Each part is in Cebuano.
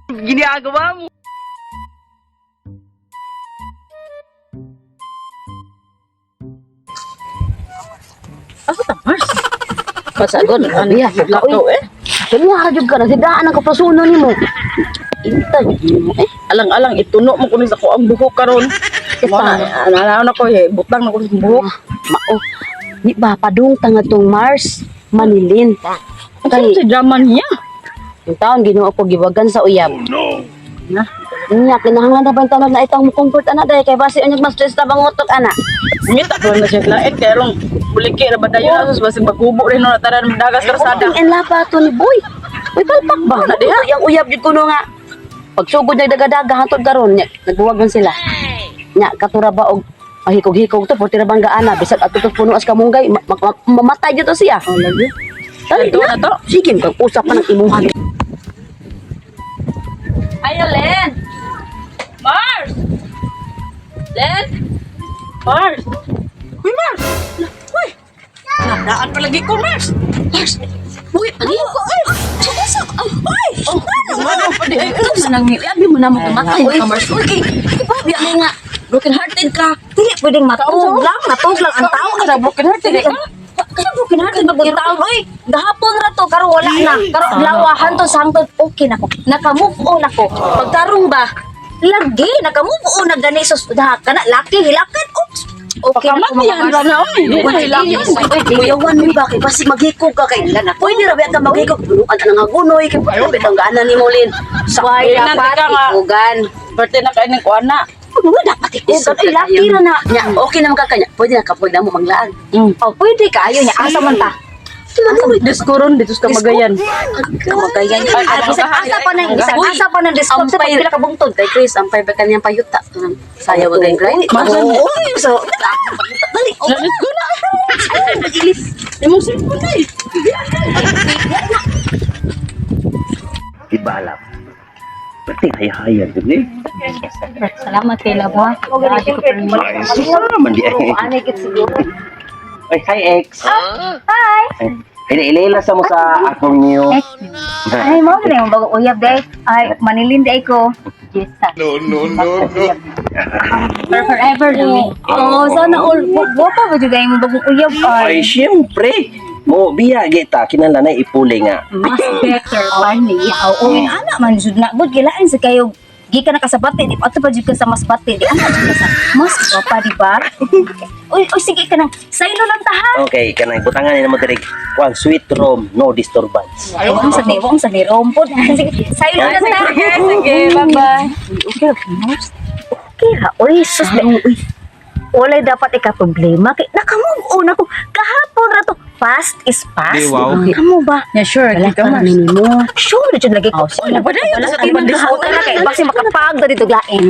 Ginagawa mo. Asa ta, Mars? Pasagon, ano ya? Lakaw eh. Kanya jud ka na sidaan ang kapasuno nimo. Inta jud nimo eh. Alang-alang ituno mo kuno sa ko ang buhok karon. Kita. Ana na ko eh, butang na ko sa buhok. Mao. Di ba padung ta nga tong Mars Manilin. Kay Kay si drama niya. yung taon Ginoo ko giwagan sa uyab. Oh, Na. Nya kinahanglan na ba yung taon na itang mo comfort ana dai kay basi unyag mas stress ta bang utok ana. Ngita ko na siya lain kay rong buliki ra ba dayon asos basig maghubo rin no taran dagas karsada. Ang lapa to ni boy. Uy palpak ba? Na diha. Yang uyab jud kuno nga. Pagsugod niya dagadaga hantod karon nya nagbuwag man sila. Nya katura ba og mahikog-hikog to porti ra bang gaana bisag ato to puno as kamunggay mamatay jud to siya. Oh, lagi. Dali Ito na to. Sige, kag usap pa ng imuha. Ayo, Len. Mars. Len. Mars. Uy, Mars. Uy. Nadaan palagi ko, Mars. Mars. Uy, ano ko? Ay, usap. Ay. Oh, ano pa di ay. Ikaw sa nang abi mo na mo kamatay ka Mars. Uy, kay di ba biya mo nga broken hearted ka. Dili pwedeng matug lang, matug lang ang tao. Sa broken heart eh. Kaya broken hearted magud tao oy. Gahapon ra to karon wala na. Karon lawa hantod sa hangtod okay na ko. Naka-move on ako. Pagkarong ba lagi naka-move on na gani sus daha kana laki hilakan. Oops. Okay na ko mga Pakamatihan ra na oy. Di na hilakan. Uy, kuyawan mo ba kay basig maghikog ka kay pwede ra ba ka maghikog punuan ka ng hagunoy kay pwede ba kang gaana ni mo Lin. Why Ay, dapat ka nga. ikugan? Birthday na kayo ng kuana. Wala dapat ikugan. Ay, laki ra na. Nya, okay naman ka kanya. Pwede na ka pwede na mo manglaan. Oh, pwede kaayo niya asa man ta. Diyos ko ron, dito sa Kamagayan. Kamagayan. Ah, bisag asa pa nang bisag asa pa nang discount sa Ampay. pagpila ka bungtod. Kay Chris, ampay ba kanyang payuta? Sayaw ba kay Grind? Oy, so Dali, oh, Let's go na. mag-ilis. Imong cellphone na eh. Di ba alam? Pati haya-haya dun eh. Salamat kay Labo. Ay, sus naman di ay. Ani gid siguro. Ay, hi ex. Hi. Ay, ilela sa mo sa akong new. Ay, mo na yung bagong uyab day. Ay, manilin day ko. Jessa. No, no, no, no. For forever no. Oh, sana all. Wa pa ba jud ay mo bagong uyab Ay, ay. siyempre. Mo, biya kita, kinala na ipuli nga. Mas better pa niya. Oo, ana man jud na gud gilain sa kayo. Gi ka nakasabate, di pa ato pa jud ka sa mas bate, di ana jud ka sa mas pa, di ba? Uy, uy, sige ka nang. Saylo lang ta ha. Okay, kanang butangan ni mo direk. Kuan sweet room, no disturbance. Wong sa ni, wong sa ni rompod. Sige, saylo lang ta. Sige, bye-bye. Okay, Mars. Okay ra. Uy, sus. Uy. Walay dapat ika-problema. Kay naka-move on ako. Kahapon ra to. Past is past. Di, wow. Kamo ba? Yeah, sure. Wala Kita, ka Mars. na nimo. Sure, jud lagi ko. Oh, Wala pa dayon sa Ay, timan magkahutan na kay basi makapagda dito lain.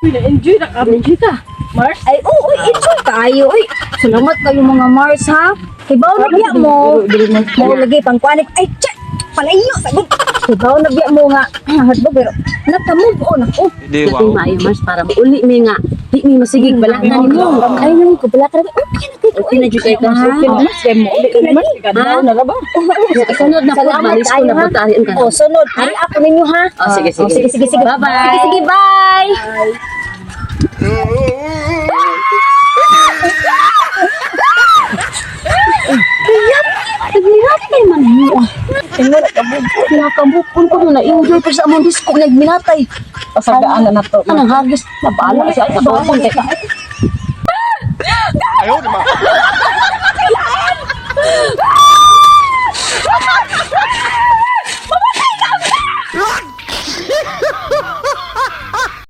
Enjoy na ka. Enjoy ka. Mars. Ay, oo, uy, enjoy kayo. Uy, salamat kayo mga Mars ha. Kibaw na biya mo. Mo lagi pang kuanik. Ay, tsa, palayo sagot. Kibaw na biya mo nga. Hatbo pero naka-move on ako. Di, Dating maayo Mars para mauli mi nga. Di mi masigig balakan nimo. Ay, nang ko bala ka. Okay na kay ko. Okay na jud kay ka. Okay na, Mars. Kaya mo ulit na, Mars. Ikaw na ra ba? Sunod na po, Salamat malis ko kayo, na ha? po tayo ka. Oh, sunod. Ay, ako ninyo ha. Oh, sige, sige. Oh, sige, sige, sige. Bye-bye. Sige, sige, bye. Nagminatay man mo. Nakamukon ko na enjoy ko sa among disco nagminatay. Pasagaan na to. Anong hagis? Nabala siya sa bukon kay ka. Ayaw, di ba?